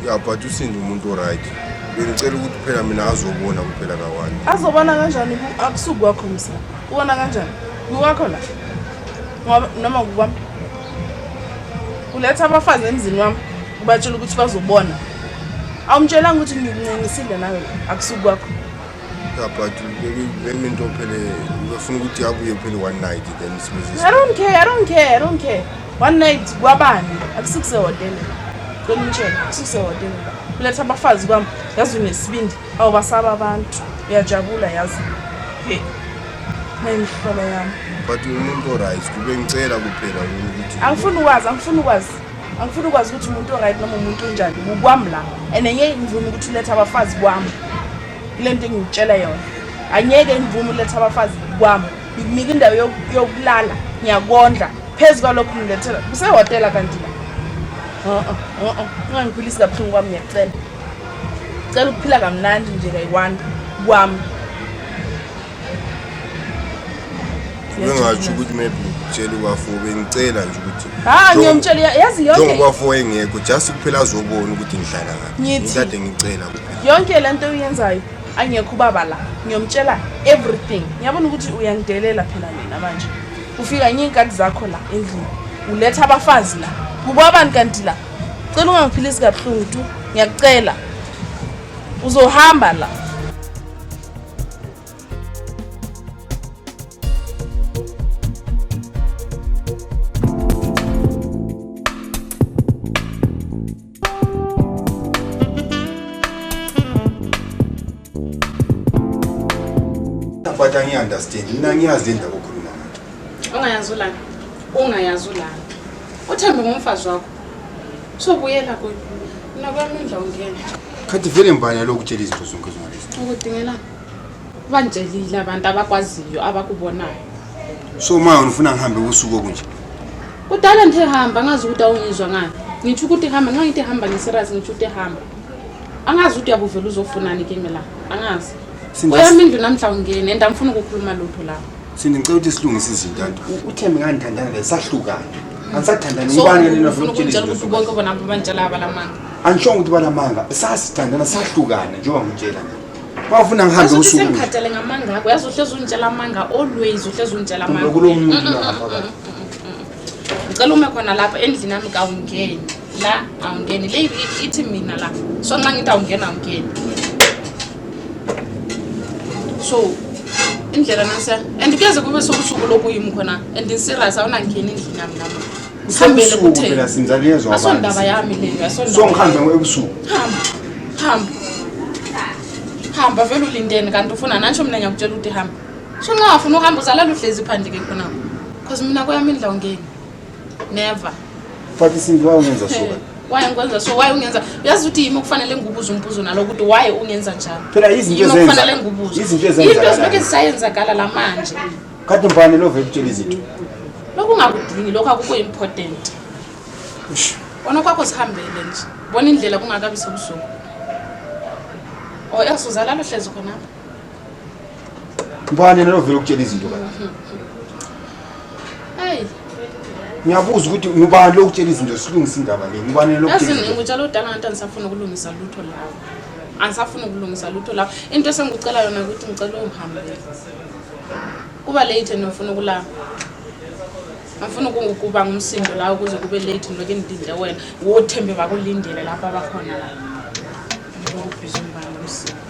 Ya but usindi umuntu right. Bengicela ukuthi phela mina azobona kuphela kawani. Azobona kanjani akusuku kwakho msa? Ubona kanjani? Kuwakho la. Ngoba noma kukwami. Uletha abafazi emzini wami ubatshela ukuthi bazobona. Awumtshela ukuthi ngincincisile nawe akusuku kwakho. Ya but into phela ufuna ukuthi abuye phela one night then simuzise. I don't care. One night kwabani akusukuse hotel. Konitshela akusukuse hotel. Uletha abafazi kwami yazi unesibindi awubasaba abantu uyajabula yazi. Hey. Mayimhlobo yami. But umuntu right kube ngicela kuphela ukuthi Angifuni ukwazi ukuthi umuntu right noma umuntu onjani ukwami la enenye ngivuma ukuthi uletha abafazi kwami ilento engitshela yona anyeke ngivuma uletha abafazi kwami ngikunika indawo yokulala ngiyakondla phezulu kwalokho ngilethela kuse hotel kanti la ungangiphilisi kabuhlungu kwami ngiyacela cela ukuphila kamnandi nje kayiwanda kwami ngingathi ukuthi maybe ngitshela ukwafo bengicela nje ukuthi ngiyomtshela yazi yonke njengoba ukwafo engekho just kuphela azobona ukuthi ngihlala ngaphi ngikade ngicela kuphela yonke lento uyenzayo angekho ubaba la ngiyomtshela everything ngiyabona ukuthi uyangidelela phela mina manje ufika nyinkadi zakho la endlini uletha abafazi la kubabani kanti la cela ungangiphilisi kabuhlungu tu ngiyacela uzohamba la but angiunderstand mina ngiyazi indaba okhuluma ngayo ungayazulana uthembe ngomfazi wakho sobuyela kuyo nakwamindla ungena khathi vele mbani lokutshela izinto zonke zonalezi ukudingela bantshelile abantu abakwaziyo abakubonayo so manje ufuna ngihambe usuku okunje kudala nje hamba ngazi ukuthi awungizwa ngani ngithi ukuthi hamba ngithi hamba ngiserious ngithi ukuthi hamba angazi ukuthi uyabuvela uzofunani kimi la angazi uyamindlu namhla ungene enda ngifuna ukukhuluma lutho la ngicela ukuthi silungise izinto anti uthembe ngandithandana lesahlukana angisathandana ibani lena ufuna ukutshela ukuthi bonke bona abantshela abalamanga angisho ukuthi balamanga sasithandana sahlukana njengoba ngitshela bafuna ngihambe usuku sengikhathele ngamanga akho yazi uhlezi unitshela amanga always uhlezi unitshela amanga kulomuntu lapha ngicela ume khona lapha endlini nami kawungeni la awungeni le ithi mina la so nxa ngithi awungena awungeni so indlela nase and kuyeze kube sokusuku lokuyimi khona and serious awunangeni endlini nami nami usambele kuthela phela sinzaliyezwa abantu asondaba yami leyo asondaba so ngihambe ebusuku hamba vele ulindeni kanti ufuna nansho mina ngiyakutshela ukuthi hamba so nxa ufuna uhamba uzalala uhlezi phandle ke khona because mina kwami indla ungeni never but isinto ungenza so why ngikwenza so why ungenza uyazi ukuthi yimi kufanele ngibubuze umbuzo naloko ukuthi why ungenza njalo phela izinto ezenza kufanele ngibuze izinto ezenza into zonke zisayenzakala la manje kade mbani lo vele utshela izinto lokho ungakudingi lokho akukho important wona kwakho sihambele nje bona indlela kungakabi sebusuku yasuzala lo hlezi khona mbani lo vele ukutshela izinto kanti hey ngiyabuza ukuthi ngubani lo ukutshela izinto silungisa indaba le ngubani lo ukutshela yazi ngitshela udala ngathi anisafuna ukulungisa lutho lawo anisafuna ukulungisa lutho lawo into esengicela yona ukuthi ngicela ungihambele kuba late nofuna ukulala afuna ukuba ngumsindo la ukuze kube late ngoke ngidinde wena wothembe bakulindele lapha abakhona la ngokubhiza umbani umsindo